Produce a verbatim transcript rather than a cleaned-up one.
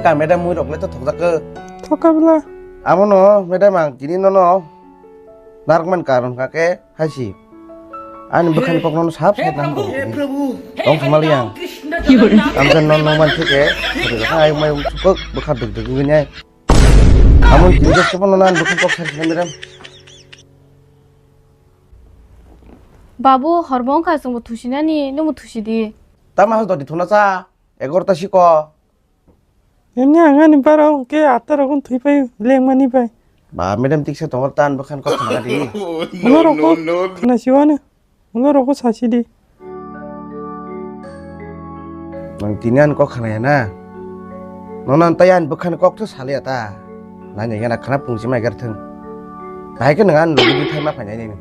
Ka madam mui rok le to thokjak ko. Thokabla. Amo no madam ang tini no no. Narwkmani karon kha khe haisi. Ani bwkhani kokno sap sap nang bo. Tong khamali ang. Amjan non nong man thike. Ai mai sukuk bwkha duk duk wini ai. Amon tini jesto pono nan bwkhani kok sap sap miram. Babu, horbo wngkha chwngbo thusinani, nwngbo thusidi. Tama has dodi thuna cha. Egarota siko. Emni ang ani barok hwnkhe atta rok thwi pai lengmani bai. Ba, madam tiksa tongo tan bwkhan kok khna di. Ulo rok khna siwano. Ulo rok sasi di. Nang tini an kok khna ya na. Nono an tai an bwkhan kok to sale ya ta. Nani gana khna pungsi mai gar thung. Hai ke nang an lugu di thai ma phai nai ni.